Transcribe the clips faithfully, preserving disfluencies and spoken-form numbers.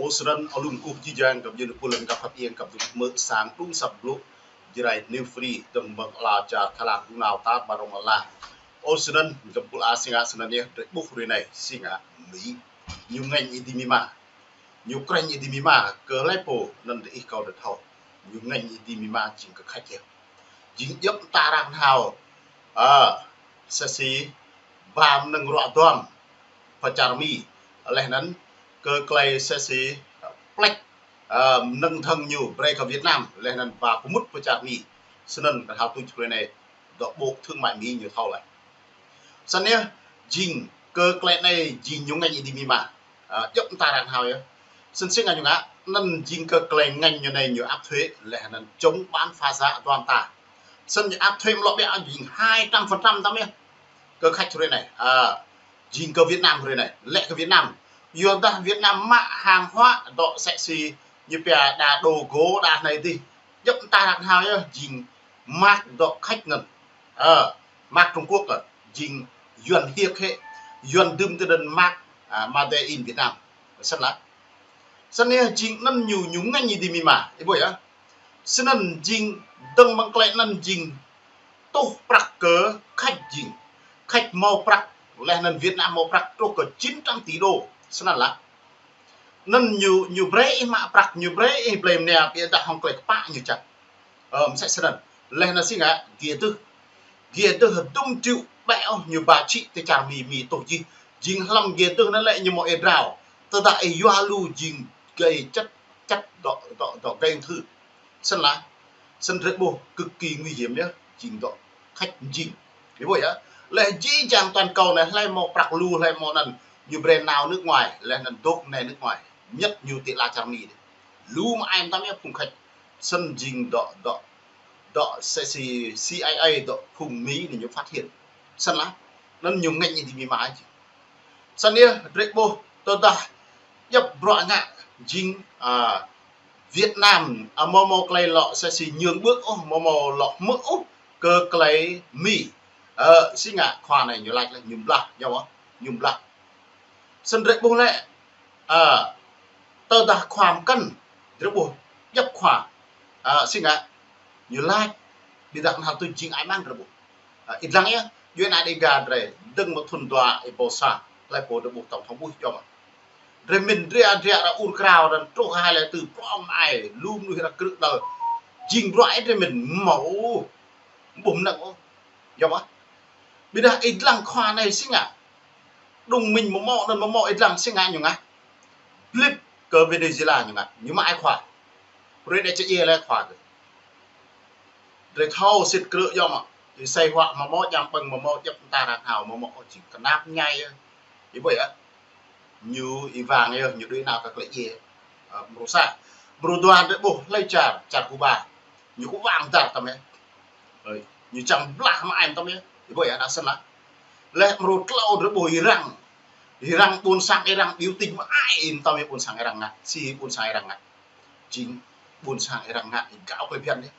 Ơ snăn, ơ lŏm kơkuh jih jang, găp djuê pul lăn găp hăp iêng, găp djuê mơ̆ sang tŭm săp blŭ, Jrai New Free, dơ̆ng mơ̆ng ala čar Thái Lan, ƀu nao tar ƀar rŏng ala. Ơ snăn, găp pul a si ngă snăn yơh, drei ƀuh hrơi anai, si ngă Mi. Ñu ngêñ ih dĭ Mi mă. Ñu krêñ ih dĭ Mi mă, kơ hlei pô, anăn diih kâo đa thâo. Ñu ngêñ ih dĭ Mi mă, jing kơ Khač yơh. Jing djŏp mta arăng hao, ơ, sĕ si, ba mnơ̆ng ruă duam, pơ čar Mi, leh anăn kơ klei sĕ si, plĕč, ơ, mnơ̆ng dhơ̆ng ñu brei kơ Việt Nam, leh anăn ba pơmŭt pơ čar Mi. Snăn kơ hao tuč hrơi anai, dŏ Bộ Thương mại Mi ñu thâo leh. Snăn yơh, jing kơ klei anai jing ñu ngêñ ih dĭ Mi mă. Ơ, djŏp mta arăng hao yơh. Snăn si ngă ñu ngă, anăn jing kơ klei ngêñ ñu anai ñu áp thuế, leh anăn chống bán phá giá duam ta. Snăn ñu áp thuế mlŏ ƀiă jing hai trăm phần trăm tăm yơh. Kơ Khač hrơi anai. Ơ, jing kơ Việt Nam hrơi anai. Lĕ kơ Việt Nam. Yua dah Việt Nam mă hàng hóa dŏ sĕ si ñu pia đa đồ gỗ đa anai dih. Djŏp mta arăng hao yơh, jing mă dŏ Khač anăn. Ơ, mă Trung Quốc kơ, jing Yuăn hiêk hĕ, Yuăn dưm tơdơi mă, ơ, Made in Việt Nam. Snăn lah. Snăn yơh jing anăn ñu, ñu ngêñ ih dĭ Mi mă, ih ƀuh yơh. Snăn jing dơ̆ng mơ̆ng klei anăn jing tuh prăk kơ Khač jing. Khač mâo prăk, leh anăn Việt Nam mâo prăk truh kơ chín trăm tỷ đô. Snăn lah. Anăn ñu, ñu brei ih mă prăk, ñu brei ih blei mnia, ƀiădah hŏng klei kpă ñu čăk. Ơ, msĕ snăn. Leh anăn si ngă, giê dơh. Giê dơh dŭm triệu ƀĕ ôh ñu ba čĭ tơ čar Mi, Mi tuh jih. Jing hlăm giê dơh anăn lĕ ñu mâo êa drao. Tơdah ih yua lu jing gai čăt, čăt dŏ, dŏ, dŏ gai ung thư. Snăn lah. Snăn drei ƀuh cực kỳ nguy hiểm yơh, jing dŏ Khač jing. Ih ƀuh yơh. Leh jih jang toàn cầu anai, hlei mâo prăk lu, hlei mâo anăn, ñu brei nao nước ngoài, leh anăn dôk anai nước ngoài. Nhất ñu ti ala čar Mi anai. Lu mă ai mtam yơh phung Khač. Snăn jing dŏ, dŏ, dŏ sĕ si C I A dŏ phung Mi anai ñu phát hiện. Snăn lah. Anăn ñu ngêñ ih dĭ Mi mă jing. Snăn yơh, drei ƀuh, tơdah djŏp bruă ngă jing, ơ, Việt Nam, ơ, mâo mâo klei lŏ sĕ si nhường bước ôh, mâo mâo lŏ hmư̆ ôh, kơ klei Mi. Ơ, si ngă khua anai ñu lač leh, ñu blah, ñu ƀuh, ñu blah. Snăn drei ƀuh lĕ, ơ, tơdah khua mkăn, drei ƀuh, djŏp khua, ơ, si ngă, ñu lač, ƀiădah anăn hal tuč jing ai mang drei ƀuh. Ơ, ih dlăng yơh, djuê ana Đêga drei, dơ̆ng mơ̆ng thŭn dua êbâo sa, hlei pô drei ƀuh tổng thống Bush jŏm. Drei mĭn dria dria arăng ur krao, arăng truh hai lĕ tơ prŏng ai, lu mnuih arăng krư̆ đăl. Jing bruă ih drei mĭn mâo, ƀuh mnơ̆ng ôh. Jŏm ah. Ƀiădah ih dlăng khua anai si ngă. Đŭng mĭn mâo mâo, anăn mâo mâo ih dlăng si ngă ñu ngă. Blip kơ Venezuela ñu ngă. Ñu mă ai khua. Brei đe čơ djiê leh khua kơ. Drei thâo sĭt krư̆ yơh mă. Ih sai huă mâo mâo, jam ƀơ̆ng mâo mâo, djŏp mta arăng hao mâo mâo, ơ, jing knap mñai yơh. Ih ƀuh yơh. Ñu ih wang yơh, ñu đuĕ nao kơ klei djiê. Ơ, mrô sa. Mrô dua drei ƀuh hlei čar, čar Cuba. Ñu kơ wang dar tăm yơh. Ơi, ñu čang blah mă ai mtam yơh. Ih ƀuh yơh, anăn snăn lah. Leh mrô tlâo drei ƀuh Iran. Iran ƀuôn sang Iran biểu tình mă ai mtam yơh ƀuôn sang Iran ngă. Si ƀuôn sang Iran ngă. Jing ƀuôn sang Iran ngă ih gao klei bhiăn yơh.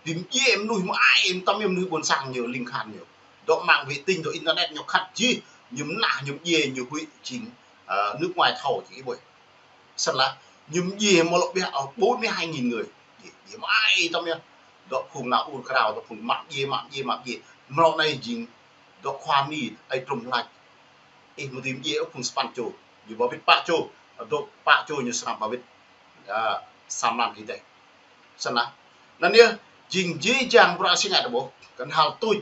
Bi mdjiê mnuih mă ai mtam yơh mnuih ƀuôn sang ñu ling khan ñu. Dŏ mạng vệ tinh, dŏ internet ñu khăt jih. Ñu mnah, ñu mdjiê, ñu huĭ jing, ơ, nước ngoài thâo jing ih ƀuh. Snăn lah, ñu mdjiê mâo lŏ ƀiă, ơ, bốn mươi hai nghìn người. Djiê, djiê mă ai mtam yơh. Dŏ phung nao ur krao, dŏ phung mă djiê, mă djiê, mă djiê. Mrô anai jing, dŏ khua Mi, ai trŭm lač. Ih mơ̆ dưi mdjiê ôh phung sa păn čô. Ñu ba wĭt pă čô. Dŏ pă čô ñu srăng ba wĭt. Ơ, sa mlan kơ ih dih. Snăn lah. Anăn yơh, jing jih jang bruă si ngă drei ƀuh. Kơ hal tuč.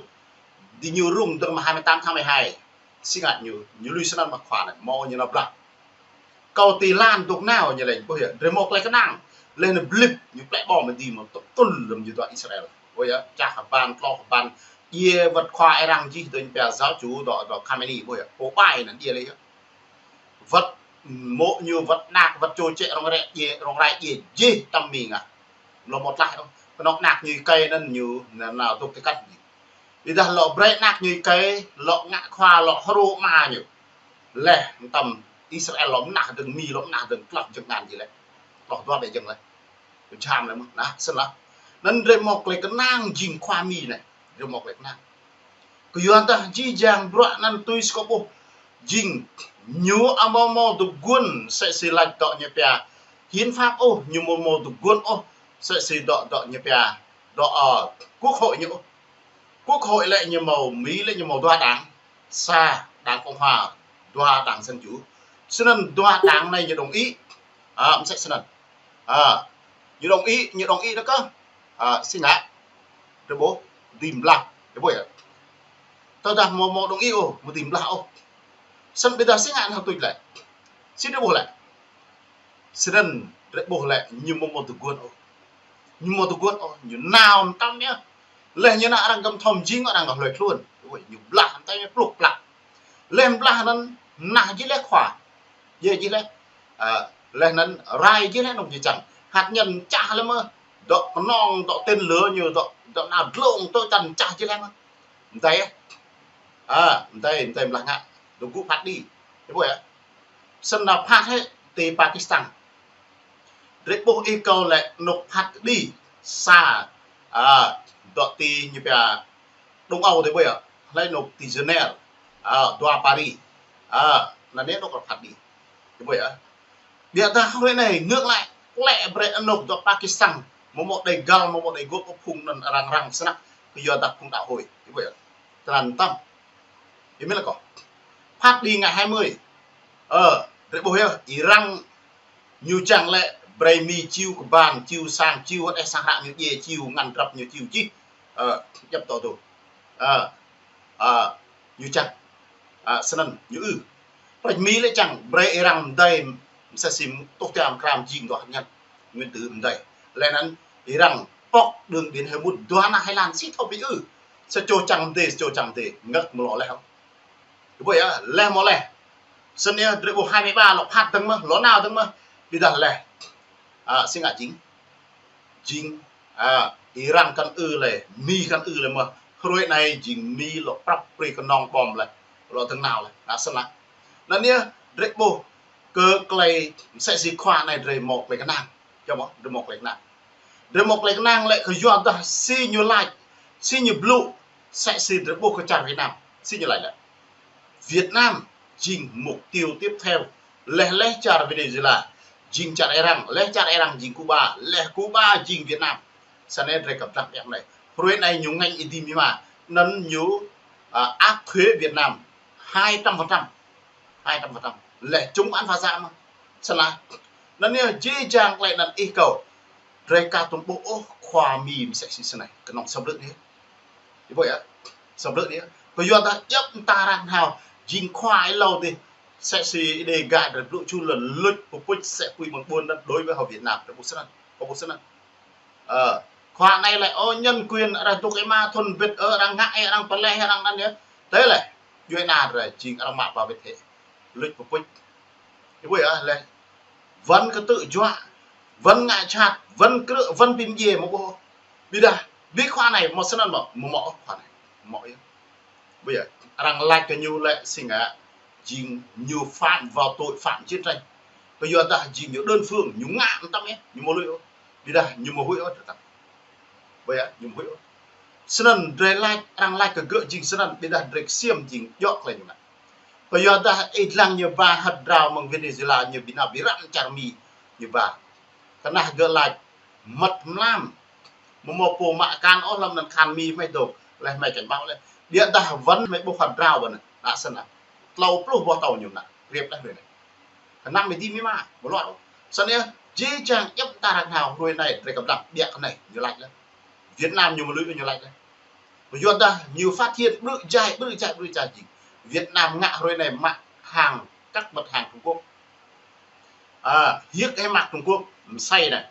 Diñu rŭng dơ̆ng mơ̆ng hai mươi tám tháng mười hai. Si ngă ñu, ñu lui snăn mă khua anai. Mâo ñu nao blah. Kâo ti lan dôk nao ñu lĕ, ƀuh yơh, drei mâo klei knang. Leh anăn blip, ñu plĕ bom mơ̆ng dih mâo tŭ-, tŭl lăm ñu dua Israel. Ƀuh yơh, čah ban, tloh ban, djiê wăt khua Iran jih dơ̆ng pia giáo chủ dŏ, dŏ Khamenei, ƀuh yơh, pô ƀai anăn djiê leh yơh. Wăt mô̆ ñu, wăt anak, wăt čô čĕ rŏng rĕ djiê, rŏng rai djiê, jih tăm Mi ngă. Lŏ mâo tlaih ôh, knŏng anak ñu êkei anăn ñu, nao, nao dôk ti kăn jih. Ƀiădah lŏ brei anak ñu êkei, lŏ ngă khua, lŏ hrô ama ñu. Leh, mtam Israel lŏ mnah dơ̆ng, Mi lŏ mnah dơ̆ng, tloh jơ̆ng ngăn jih leh. Tloh dua ƀĕ jơ̆ng leh. Jham leh mơh, nah, snăn lah. Anăn drei mâo klei knang jing khua Mi anei. Drei mâo klei knang. Kyuadah jih jang bruă anăn tui si kâo ƀuh. Jing ñu amâo mâo dôk guôn sĕ si lač dŏ ñu pia. hiến pháp ôh, ñu mơ̆ mơ̆ tơguan ôh, sĕ si dŏ, dŏ ñu pia, dŏ, ơ, quốc hội ñu ôh. Quốc hội lĕ ñu mơ̆, Mi lĕ ñu mơ̆ dua đảng, sa đảng Cộng hòa, dua đảng Dân chủ. Snăn dua đảng anai ñu đồng ý. Ơ, msĕ snăn. Ơ, ñu đồng ý, ñu đồng ý đah kơ. Ơ, si ngă. Drei ƀuh, dưi blah. Drei ƀuh yơh. Tơdah mơ̆ mơ̆ đồng ý ôh, mơ̆ dưi blah ôh. Snăn ƀiădah si ngă hăng tuč lĕ. Si drei ƀuh lĕ. Snăn drei ƀuh lĕ ñu mơ̆ mơ̆ tơguan ôh. Ñu mơ̆ tơguan ôh, ñu nao mtam yơh. Leh ñu nao arăng găm thom jing arăng gah hlue tluôn. Ui, ñu blah mtam yơh pluh plah. Leh blah anăn nah jih leh khua. Jih jih leh. Ơ, leh anăn rai jih leh anŏ jih čang. Hăt ñăn čah leh mơ̆. Dŏ knŏng, dŏ tên lửa ñu, dŏ, dŏ nao dlông tơ čăn čah jih leh mơ̆. Mdei, ơ, mdei, mdei blah ngă. Dŏ gŭ phat đĭ. Ih ƀuh yơh. Snăn nao phat hĕ ti Pakistan. Drei ƀuh ih kâo lĕ anŏ phat đĭ sa, ơ, dŏ ti ñu pia Đông Âu drei ƀuh yơh. Hlei anŏ ti Geneva, ơ, dua Paris. Ơ, anăn anŏ phat đĭ. Ih ƀuh yơh. Ƀiădah hruê anai ngược lại, klĕ brei anŏ dŏ Pakistan, mơ̆ mơ̆ đei găl, mơ̆ mơ̆ đei gŏp phung anăn arăng răng snăk, kyuadah phung đạo hồi. Ih ƀuh yơh. Tơnăn tăm. Ih mĭn lĕ kâo. Phat đĭ ngày hai mươi. Ơ, drei ƀuh yơh, Iran ñu čang lĕ brei Mi čiu kơban, čiu sang, čiu hơdeh sang hră ñu djiê, čiu ngăn drăp ñu čiu čih. Ơ, djăp tŏ tŭ. Ơ, ơ, ñu čang. Ơ, snăn, ñu ư. Prăč Mi lĕ čang brei Iran mdei, msĕ si tuh tiam kram jing dua hăt ñăn. Nguyên tử mdei. Leh anăn Iran pŏk đường biển Hormuz dua nah Thái Lan si thâo bi ư. Sa čô čang mdei, sa čô čang mdei. Ngăk mlâo leh. Ih ƀuh yơh, leh mơ̆ leh. Snăn yơh, drei ƀuh hai mươi ba lŏ phat dơ̆ng mơ̆, lŏ nao dơ̆ng mơ̆. Ƀiădah leh. Ơ, si ngă jing. Jing, ơ, Iran kăn ư leh, Mi kăn ư leh mơ̆. Hruê anai jing Mi lŏ prăp brei knŏng bom leh. Lŏ dơ̆ng nao leh. Ngă snăn leh. Anăn yơh, drei ƀuh kơ klei msĕ si khua anai drei mâo klei knang. Čang mơ̆, drei mâo klei knang. Drei mâo klei knang lĕ kyuadah si ñu lač, si ñu blŭ, msĕ si drei ƀuh kơ čar Việt Nam. Si ñu lač lĕ. Việt Nam jing mục tiêu tiếp theo. Leh leh čar Venezuela, jing čar Iran, leh čar Iran jing Cuba, leh Cuba jing Việt Nam. Snăn drei kăp dlăng ƀiă anai. Hruê anai ñu ngêñ êdimima. Anăn ñu, ơ, áp thuế Việt Nam hai trăm phần trăm. Hai trăm phần trăm. Leh čung an pha sa mơ̆. Snăn. Anăn yơh jih jang klei anăn ih kâo. Drei ka tuôm ƀuh ôh khua Mi msĕ si snei. Knŏng sa blư̆ anei. Ih ƀuh yơh. Sa blư̆ anei. Kyuadah djăp mta arăng hao. Jing khua êlâo dih. Msĕ si Êđê gah drei blŭ ču lăn luč pơpuč msĕ pui mơ̆ng ƀuôn anăn đối với họ Việt Nam. Drei ƀuh snăn. Kâo ƀuh snăn. Ơ, khua anei lĕ, ơ, nhân quyền, arăng dôk êma thŭn bĭt, ơ, arăng ngă, ơ, arăng pơleh, arăng anăn yơh. Tơdah lĕ, djuê ana drei jing arăng mă ba wĭt hĕ. Luč pơpuč. Ih ƀuh yơh, leh. Wăn kơtư̆ juă, wăn ngă jhat, wăn krư̆, wăn bi mdjiê mơ̆ ƀuh. Ƀiădah, bi khua anei, mâo snăn mơ̆, mơ̆ mâo khua anei. Mâo yơh. Ƀiădah, arăng lač kơ ñu lĕ si ngă, jing ñu phạm vào tội phạm chiến tranh. Kyuadah jing ñu đơn phương, ñu ngă mtam yơh, ñu mâo lui ôh. Ƀiădah ñu mâo huĭ ôh, drei tăm. Ƀiădah ñu mâo huĭ ôh. Snăn drei lač, arăng lač kơ gơ̆ jing snăn, ƀiădah drei ksiêm jing djŏ klei ñu ngă. Kyuadah ih dlăng ñu ba hăt drao mơ̆ng Venezuela ñu bi nao bi răm čar Mi ñu ba. Kơnah gơ̆ lač măt mlam. Mơ̆ mâo pô mă akan ôh hlăm anăn akan Mi hmei dôk. Leh hmei cảnh báo leh. Ƀiădah wăn hmei ƀuh hăt drao wăn. Ngă snăn. Tlâo pluh boh tâo ñu ngă. Riêp leh hruê anei. Kơnăm êdimima. Mơ̆ luar. Snăn yơh. Jih jang djăp mta arăng hao hruê anei. Drei kăp dlăng. Ƀiă kơ anei. Ñu lač leh. Việt Nam ñu mâo lui ñu lač leh. Kyuadah ñu phát hiện ƀrư̆ jai, ƀrư̆ jai, ƀrư̆ jai jing. Việt Nam ngă hruê anei mă hàng, các mặt hàng Trung Quốc. Ơ, hiêk êmă Trung Quốc, msei anei.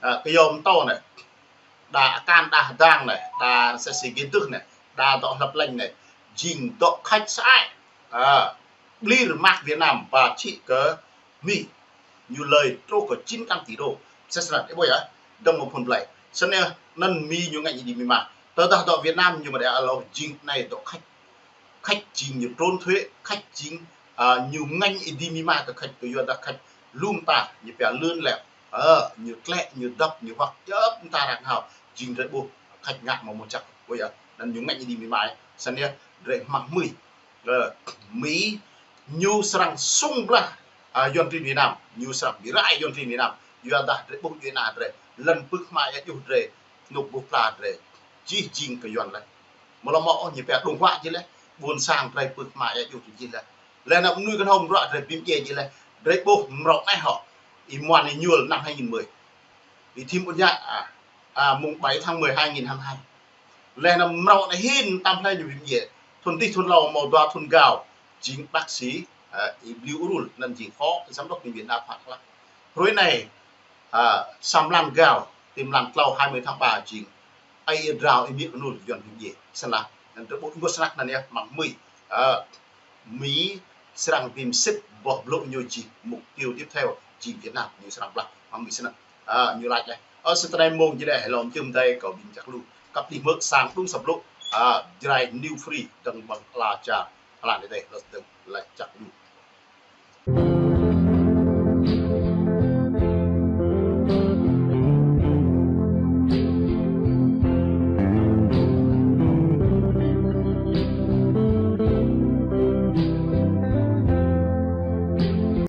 Ơ, kyâo mtâo anei. Đa akan, đa hơdang anei, đa msĕ si gĭt dơ̆ng anei, đa dŏ hlăp lĕng anei. Jing dŏ khač sơăi. Ơ, blir mă Việt Nam ba čih kơ Mi. Ñu lui truh kơ chín trăm tỷ đô. Msĕ snăn, ih ƀuh yơh, dơ̆ng mơ̆ phŭn blei. Snăn yơh, anăn Mi ñu ngêñ êdimima. Tơdah dŏ Việt Nam ñu mơ̆ đei êlâo jing anei dŏ khač. Khač jing ñu trốn thuế, khač jing, ơ, ñu ngêñ êdimima kơ khač kyuadah khač lu mta, ñu pia lươn lẹo. Ơ, ñu tlĕ, ñu dăp, ñu huăk djăp mta arăng hao, jing drei ƀuh, khač ngă mơ̆ mơ̆ čăk. Ƀuh yơh, anăn ñu ngêñ êdimima, snăn yơh, drei hmăng hmưi. Ơ, Mi ñu srăng sung blah, ơ, Yuăn trin Việt Nam, ñu srăng bi rai Yuăn trin Việt Nam. Yua dah drei ƀuh djuai ania drei, lŏn pưk hmua ia djuh drei, nuk ƀuh pla drei, jih jing kơ Yuan laih. Mơ̆ lŏ mơ̆ ôh ñu pia đung huă jih laih, ƀôn sang drei pưk hmua ia djuh jih laih. Laih anŭn mơnuih kơnhŏm ruă drei bim djai jih laih, drei ƀuh mrâo anai hŏ, Y Muan Y Ñuôl năm hai nghìn mười. Y Thim Ƀun Yă, à, à, mùng bảy tháng mười hai nghìn hai mươi hai. Laih anŭn mrâo anai hin tam hlơi ñu bim djai. Thun dih thun hlâo hmâo dua thun gao, jing bác sĩ, à, Y Bliu Rul, anŭn jing phó giám đốc bệnh viện đa khoa Dak Lak. Hrơi anai, à, sa mlan gao, ti mlan tlâo hai mươi tháng ba jing ai ia drao Y Miêk Nul Yuan bim djai. Snăn, anŭn drei ƀuh mơ̆ snăk anŭn yơh, mơ̆ng mơi, à, Mi srăng bim sĭt boh blŭ ñu jing mục tiêu tiếp theo jing Việt Nam ñu srăng blah mơ̆ng Mi snăn. À, ñu lač laih. Ơ, sa tơnai mông jih laih, hlâo mơ̆ng čưm dai kâo ƀing čăk lu. Kăp đih mơ̆ sang đung sa blŭ. À, Jrai New Free dơ̆ng ƀơ̆ng ala čar, ala anai dai, hlâo dơ̆ng lač čăk lu.